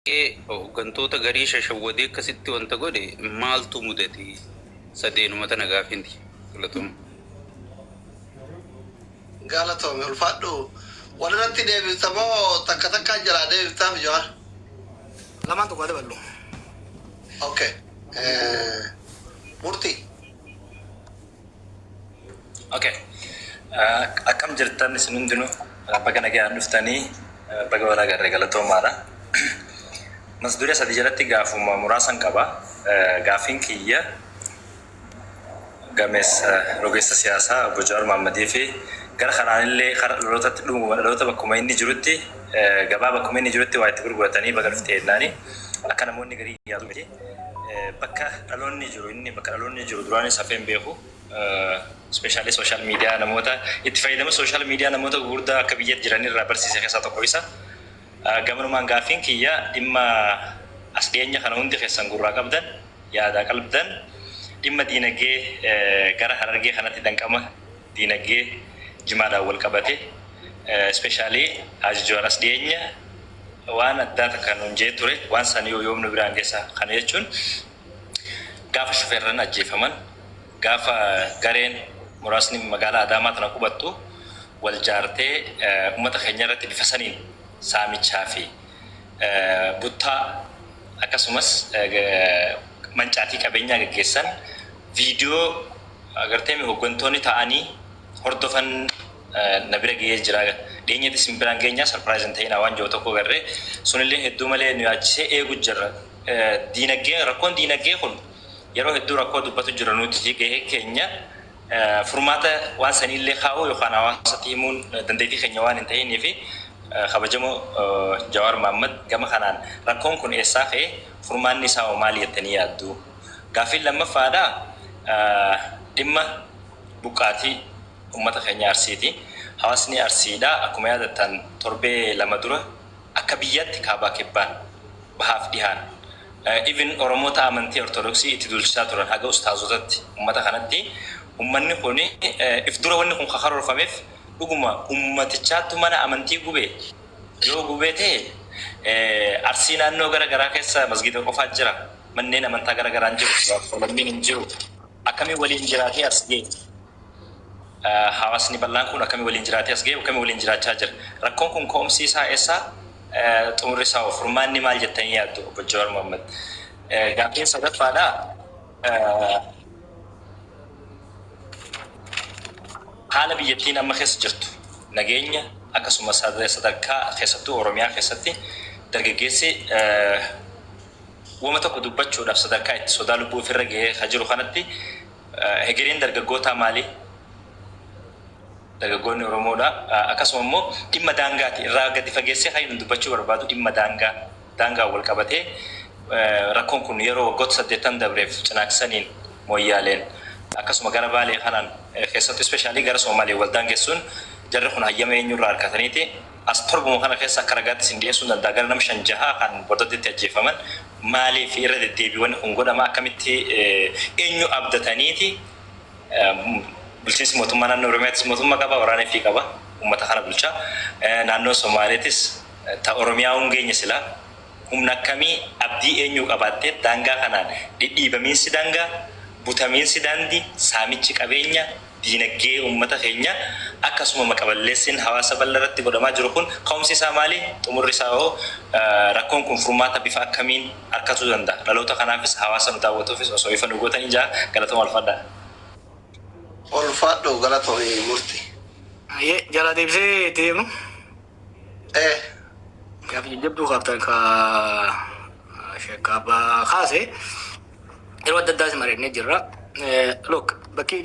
Hooggantoota garii shashawwadee akkasitti wanta godhe maaltu mudate? Sadeenuma tana gaafinti. Galatooma. Galatoome, ulfaadhu. Walirratti deebifta moo takka takkaan jalaa deebiftaaf, Jawaar? Lamaan tokko haa daballu. Okay. Murtii. Okay. Akkam jirtan isin hundinuu? Baga nagaan dhuftanii, baga walaa garree, galatoomaadha. Mata duree sadii jalatti gaafuma muraasan qaba. Gaafiin kiyya gameessa rogeessa siyaasaa obbo Jawaar Mohammadii fi gara kanaanillee kara dhalootatti dhuguma dhaloota bakkuma inni jirutti gabaa bakkuma inni jirutti waa itti gurguratanii baga dhufte jennaani, akka namoonni garii yaadu miti. Bakka dhaloonni jiru, inni bakka dhaloonni jiru duraanis hafee hin beeku. Especially social media, namoota itti fayyadama social media namoota gurguddaa akka biyyatti jiran irraa barsiise keessaa tokko isa. Gamanumaan gaaffiin kiyya dhimma as dhiyeenya kana hundi keessan gurraa qabdan, yaadaa qalbdan, dhimma diinagdee gara Harargee kanatti danqama diinagdee jimaadhaan wal qabate. Especially Haji Jawaar as dhiyeenya waan addaa takka nuun jee ture, waan san yoo yoomnu biraan geessa. Kana jechuun gaafa shufeerran ajjeefaman, gaafa gareen muraasni magaalaa Adaamaa tana qubattu wal jaartee uummata keenya irratti bifa saniin saamichaa fi buttaa akkasumas mancaatii qabeenyaa gaggeessan, viidiyoo agartee hooggantoonni ta'anii hordofan na bira gahee jira. Dhiyeenyatti isin biraan geenyaa, surprise hin ta'inaa waan jiru tokko garree sunillee hedduu malee nu yaachisee eegu jirra. Diinagdee, rakkoon diinagdee kun yeroo hedduu rakkoo dubbatu jira. Nuti gahee keenya furmaata waan saniillee kaa'uu yookaan hawaasatti himuun dandeettii keenya waan hin ta'inii fi kabajamoo Jawaar Mohammad, gama kanaan rakkoon kun eessaa ka'e, furmaanni isaa hoo maali jettanii yaaddu? Gaaffiin lammaffaadha, dhimma buqqaatii uummata keenya Arsiiti. Hawaasni Arsiidha akkuma yaadattan torbee 2 dura akka biyyaatti kaabaa kibbaan, bahaaf dhihaan, even Oromoota amantii Ortodoksii itti duulchisaa turan haga ustaazotatti uummata kanatti. Uummanni kun if dura wanni kun karoorfameef dhuguma uummatichaattu mana amantii gube. Yoo gubee ta'e, Arsii naannoo gara garaa keessa masgiida qofaa jira, manneen amantaa gara garaan jiru, lammiin hin jiru. Akkamiin waliin jiraatee as ga'e? Hawaasni bal'aan kun akkamii waliin jiraatee as ga'e, akkamii waliin jiraachaa jira? Rakkoon kun ka'umsi isaa eessaa, xumurri isaa hoo, furmaanni maal jettanii yaaddu, obbo Jawaar Mohammad? Gaaffiin sadaffaadha. Haala biyyattiin amma keessa jirtu, nageenya akkasumas sadarkaa keessattuu Oromiyaa keessatti dargaggeessi wama tokko dubbachuudhaaf sadarkaa itti sodaa lubbuu ofirra gahee ka jiru kanatti, hegereen dargaggootaa maali? Dargaggoonni Oromoodha. Akkasuma immoo dhimma daangaati. Irraa gadi fageessee kan inni dubbachuu barbaadu dhimma daangaa. Daangaan wal qabatee rakkoon kun yeroo waggoota 80 dabreef Cinaaksaniin, Mooyyaaleen, akkasuma gara Baalee kanaan keessattuu especially gara Soomaaliin wal daangessuun, jarri kun hayyama eenyurraa harkataniiti as torbuma kana keessa akka ragaatti isin dhiyeessuu danda'a, gara nama shan jaha kan bordoddeetti ajjeefaman maaliif irra deddeebiiwwan kun godhama? Akkamitti, eenyu abdataniiti? Bulchiinsi mootummaa naannoo Oromiyaattis mootummaa qaba, waraana fi qaba, uummata kana bulchaa. Naannoo Somaaleetis ta Oromiyaa hungeenya silaa humna akkamii, abdii eenyuu qabaattee daangaa kanaan dhidhiibamiinsi daangaa, butamiinsi daandii, saamichi qabeenya, diinagdee uummata keenya, akkasuma maqaballeessiin hawaasa bal'aa irratti godhamaa jiru kun ka'umsi isaa maali? Xumurri isaa hoo, rakkoon kun furmaata bifa akkamiin argatuu danda'a? Dhaloota kanaafis hawaasa nu daawwatuufis osoo ifa nu gootanii jaa, galatoma, ulfaadhaa. Ulfaadhu, galatoomi, Murtii. Ayyee, jala deebisee itti deemnu. Gaafa jajjabduu kaaftan ka sheekkaa kaase yeroo adda addaas mari'annee jirra. Look, bakki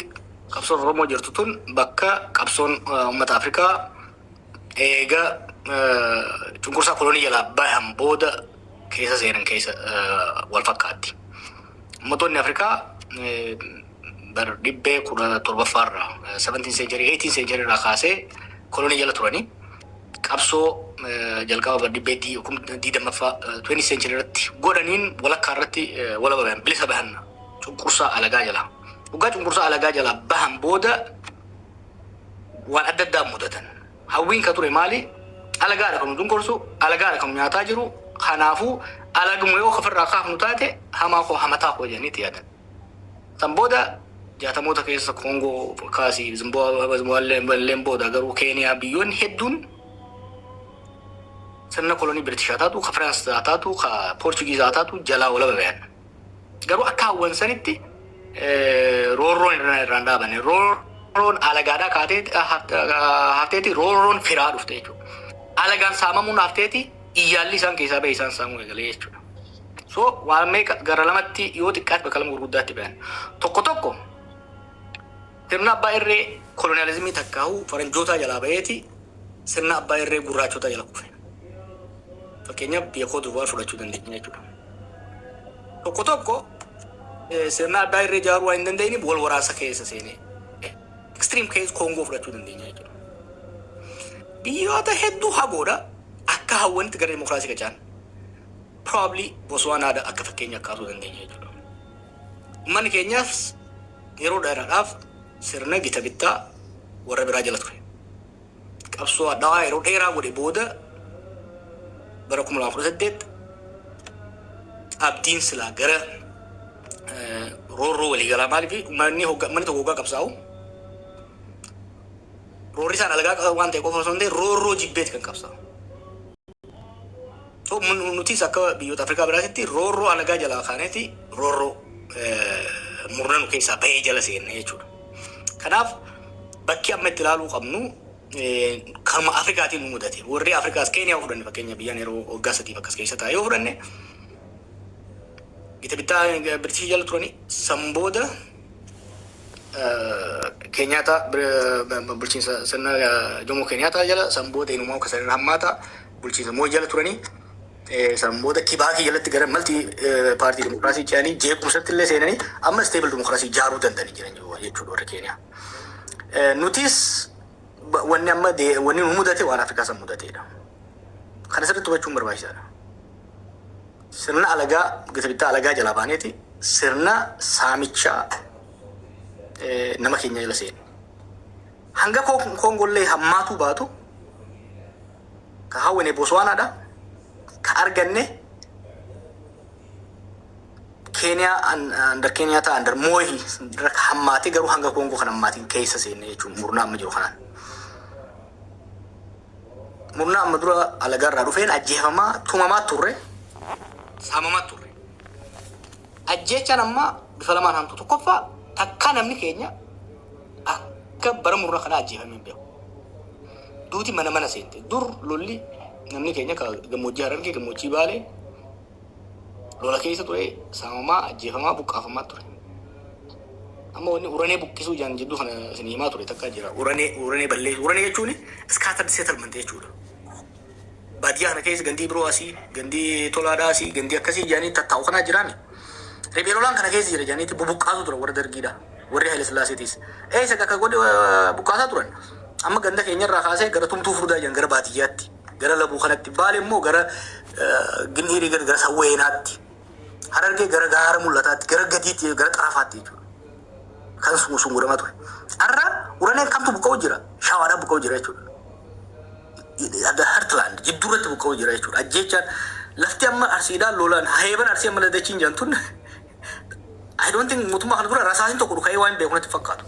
qabsoon Oromoo jirtu tun bakka qabsoon uummata Afrikaa eega cunqursaa kolonii jalaa bahan booda keessa seenan keessa wal fakkaatti. Uummattoonni Afrikaa bar dhibbee 17ffaarraa, 17 century, 18 century irraa kaasee kolonii jala turanii qabsoo jalqaba bar dhibbee 20ffaa, 20 century irratti godhaniin walakkaa irratti walaba bahan, bilisa bahan cunqursaa alagaa jala. Waggaa cunqursaa alagaa jala bahan booda waan adda addaa mudatan. Hawwiin ka ture maali? Alagaadha kan nu cunqursu, alagaadha kan nu nyaataa jiru. Kanaafuu alaguma yoo ofirraa kaafnu taate hamaa koo hamataa koo jedhaniitti yaadan. San booda 60moota keessa Koongoo kaasii, Zimbaabuween booda garuu Keeniyaa, biyyoonni hedduun sirna kolonii Biritishaa taatu, ka Firaans taatu, ka Poorchugiizaa taatu jalaa walaba bayan. Garuu akka hawwan sanitti roorroon irraan dhaabanne. Roorroon alagaadhaa kaatee hafteeti roorroon firaa dhufte jechuudha. Alagaan saamamuun hafteeti iyyaalli isaan keessaa bahe isaan saamuu eegalee jechuudha. So waan meeqa gara lamatti, yoo xiqqaate bakka lama gurguddaatti bayan. Tokko tokko sirna abbaa irree koloniyaalizimii takkaa'uu faranjootaa jalaa baheeti sirna abbaa irree gurraachotaa jala kufe. Fakkeenyaaf, biyya Koot Divuwaar fudhachuu dandeenya jechuudha. Tokko tokko sirna abbaa irree ijaaruu waan hin dandeenyeef wal waraansa keessa seenee. Extreme case Koongoo fudhachuu dandeenya jechuudha. Biyyoota hedduu hagoodha akka hawwanitti gara dimokiraasii qacaan. Probably Botswanaadha akka fakkeenya kaasuu dandeenya jechuudha. Uummanni keenyaas yeroo dheeraadhaaf sirna gita bittaa warra biraa jala ture. Qabsoo addaawaa yeroo dheeraa godhe booda bara 2018 abdiin silaa gara roorroo waliigalaa, maaliif uummanni manni tokko hoggaa qabsaa'u roorri isaan alagaa waan ta'e qofa osoo hin ta'in roorroo jibbeeti kan qabsaa'u. So nutis akka biyyoota Afrikaa biraatitti roorroo alagaa jalaa kaaneeti roorroo murna nu keessaa bahee jala seenne jechuudha. Kanaaf bakki amma itti ilaaluu qabnu kanuma Afrikaatiin nu mudate. Warri Afrikaas Keeniyaa fudhanne, fakkeenya biyyaan yeroo waggaa 3f akkas keessa taa'e yoo fudhanne, gita bittaa Biritishii jala turani. San booda Keenyaata bulchiinsa sirna Jomo Keenyaataa jala, san booda inumaa akka sirna hammaata bulchiinsa Mooyi jala turanii, san booda Kibaakii jalatti gara multi party dimokiraasii ce'anii jeequmsatti illee seenanii amma stable dimokiraasii ijaaruu danda'anii jiran jechuudha warri Keeniyaa. Nutis wanni amma wanni nu mudate waan Afrikaa san mudateedha. Kana sirriitti hubachuun barbaachisaadha. Sirna alagaa, gita bittaa alagaa jalaa baaneeti sirna saamichaa nama keenya jala seene. Hanga Koongollee hammaatuu baatu ka hawwine Botswanaadha. Ka arganne Keeniyaa, under Keeniyaa under Mooyi hammaatee, garuu hanga Koongoo kan hammaatiin keessa seenne jechuun murnaa amma jiru kanaan. Murnaa amma dura alagaarraa dhufeen ajjeefamaa, tumamaa turre, saamamaa turre. Ajjeechaan amma bifa lamaan hamtu. Tokkoffaa, takkaa namni keenya akka bara murnaa kanaa ajjeefamee hin beeku. Duuti mana mana seente. Dur lolli namni keenya gammoojjii Harargee, gammoojjii Baalee lola keessa ture, saamamaa, ajjeefamaa, buqqaafamaa ture. Amma wanni uranee buqqisuu jaan jidduu kana isin himaa ture takka jira. Uranee, uranee balleessu. Uranee jechuun scattered settlement jechuudha. Baadiyyaa kana keessa gandii biroo asii, gandii tolaadhaa asii, gandii akkasii jedhanii tattaa'u kanaa jiraami. Riphee lolaan kana keessa jira jedhaniitti bubuqqaasu ture warra Dargiidha. Warri Haile Sillaaseetis. Eessa akka godhe buqqaasaa turan. Amma ganda keenyarraa kaasee gara Tumtuu Furdaa jedhan, gara baadiyyaatti. Gara Labuu kanatti. Baale immoo gara Ginniirii, gara Sawweenaatti. Harargee gara gaara mul'ataatti, gara gadiitti, gara xarafaatti jechuudha. Kan sun godhamaa ture. Har'a uraneen kamtu buqqa'u jira? Shawaadhaan buqqa'u jira jechuudha. The heartland jidduurratti buqqa'u jira jechuudha. Ajjeechaan lafti amma Arsiidhaan lolaan heeban Arsii amma ladachiin jedhan I don't think mootummaa kana dura rasaasni tokko dhuka'ee waan beeku natti fakkaatu.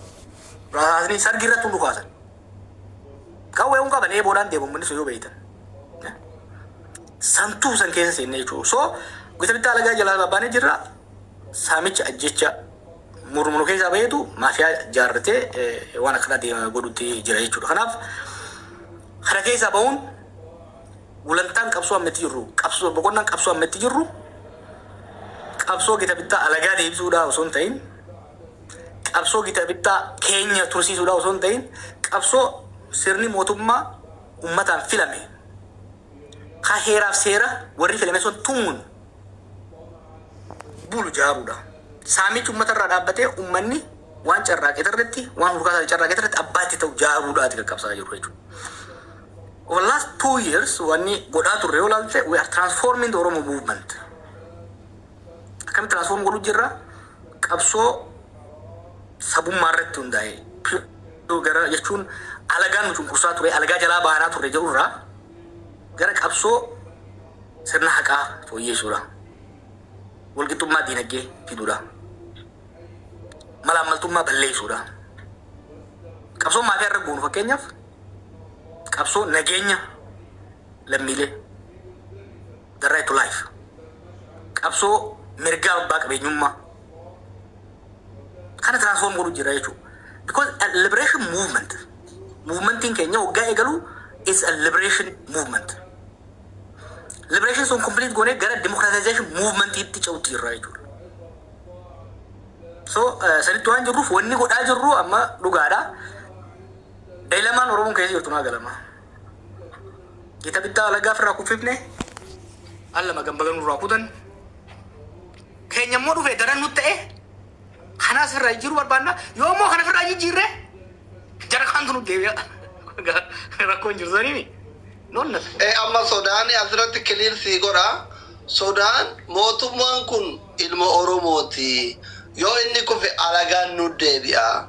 Rasaasni sargi irratti hun dhukaasan. Qawwee hun qaban, eeboodhaan deemu manni sun yoo beeytan. Santuu san keessa seenne jechuudha. So gita bittaa alagaa jalaa babbaanee jirra. Saamicha, ajjecha murmuru keessaa baheetu maafiyaa jaarratee waan akkana deema godhutti jira jechuudha. Kanaaf kana keessaa bahuun gulantaan qabsoo ammatti jirru, qabsoo boqonnaan qabsoo ammatti jirru, qabsoo gita bittaa alagaa deebisuudhaa osoo hin ta'in, qabsoo gita bittaa keenya tursiisuudhaa osoo hin ta'in, qabsoo sirni mootummaa ummataan filame ka heeraaf seera warri filame sun tumuun bulu jaaruudha. Saamichi uummata irraa dhaabbatee uummanni waan carraaqee irratti, waan hurkaasaa carraaqee irratti abbaa itti ta'u jaaruudhaati kan qabsaa jiru jechuudha. Over the last 2 years wanni godhaa turre yoo ilaalte, we are transforming the Oromo movement. Akkamitti transform godhuu jirra? Qabsoo sabummaa irratti hundaa'e gara jechuun alagaan nu cunqursaa ture, alagaa jalaa baanaa turre jedhurraa gara qabsoo Sirna haqaa fooyyessuudha. Walqixxummaa diinagdee fiduudha. Malaammaltummaa balleessuudha. Qabsoon maatii irra goonu, fakkeenyaaf, qabsoo nageenya lammiilee, the right to life, qabsoo mirgaa abbaa qabeenyummaa kana transform godhu jira jechuudha. Because a liberation movement, movementiin keenya waggaa eegalu is a liberation movement. Liberation sun complete goonee gara democratization movementiitti ce'utti jirra jechuudha. So sanitti waan jirruuf wanni godhaa jirru amma dhugaadha. Dilemmaan Oromoon keessa jirtu maa galama. Gita bittaa alagaa ofirraa kuffifne, al lama gambagan nurraa kutan. Keenya immoo dhufe daran nutti ta'e, kanaas ofirraa jijjiiruu barbaanna. Yoo immoo kana ofirraa jijjiirre, jara kaantu nutti deebi'a. Rakkoon jiru saniimi. Noonna. Amma sodaan asirratti clear sii godha. Sodaan mootummaan kun ilma Oromooti. Yoo inni kufe alagaan nu deebi'a.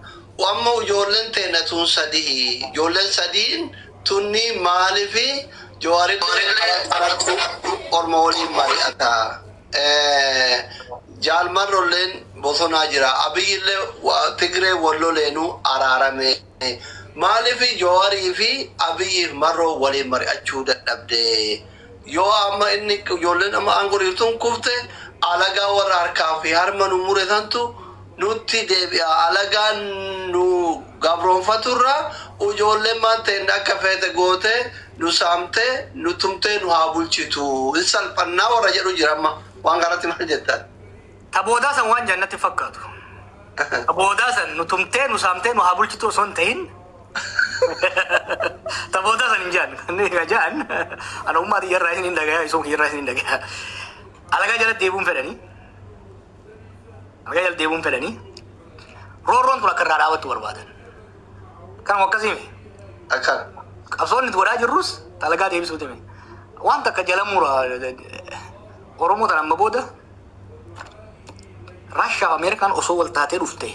Amma ijoolleen teenya tun sadii. Ijoolleen sadiin tunni maalifi Jawaarillee orma waliin mari'ata? Jaalmarrolleen bosonaa jira. Abiyyillee Tigree walloleenuu araarame. Maaliif Jawaarii fi Abiyyiif Marroo waliin mari'achuu dadhabde? Yoo amma inni ijoolleen amma aangoo jirtuun kufte, alagaa warra harkaa fi harma nu mure santu nutti deebi'a. Alagaan nu gabroonfaturra ijoolleen maan ta'e akka feete goote nu saamte, nu tumtee, nu haa bulchitu. In salphannaa warra jedhu jira amma, waan kanatti maal jettan? Ta boodaa san waan jannatti fakkaatu. Ta boodaa san nu tumtee, nu saamtee, nu haa bulchitu osoo hin ta'in. Ta boodaa san hin jaan. Inni ka jaan ana ummaa xiyyarraa isin hin dhagaya, isoo kiyyarraa isin hin dhagaya. Alagaa jala deebuun fedhanii. Alagaa jala deebuun fedhanii. Roorroon tun akka irraa dhaabattu barbaadan. Kanuma akkasii. Akkan. Qabsoon nuti godhaa jirrus alagaa deebisuuti. Waan takka jala mura, Oromoo tan amma booda Raashaa fi Ameerikaan osoo wal taatee dhufte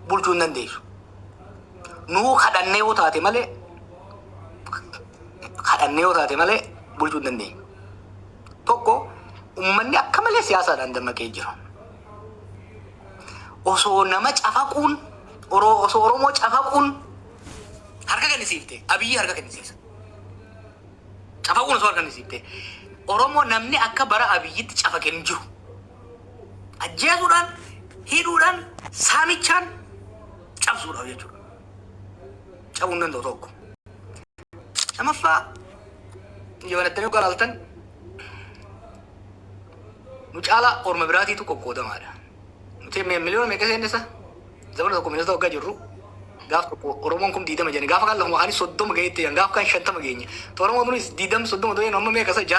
bulchuu hin dandeessu. Nuu kadhannee yoo taate malee, kadhannee yoo taate malee bulchuu hin dandeenyu. Tokko, uummanni akka malee siyaasaadhaan dammaqee jira. Osoo nama cafaquun, osoo Oromoo cafaquun harka kennisiifte, Abiyyi harka kennisiisa. Cafaquun osoo harka kennisiifte, Oromoo namni akka bara Abiyyitti cafaqe hin jiru. Ajjeesuudhaan, hidhuudhaan, saamichaan cabsuudhaaf jechuudha. Cabuu hin danda'u tokko. Lamaffaa, yoo nattanii ilaaltan, nu caalaa orma biraatiitu qoqqoodamaadha. Nuti miliyoona meeqa seennisa? Zamana tokko ministeera waggaa jirru gaaf tokko Oromoon kun 20 jedhani, gaafa kan lafuma kaanii 30 gaheetti jedhan, gaafa kan 50 geenye. Oromoon kunis 20 30 ta'ee amma meeqa isa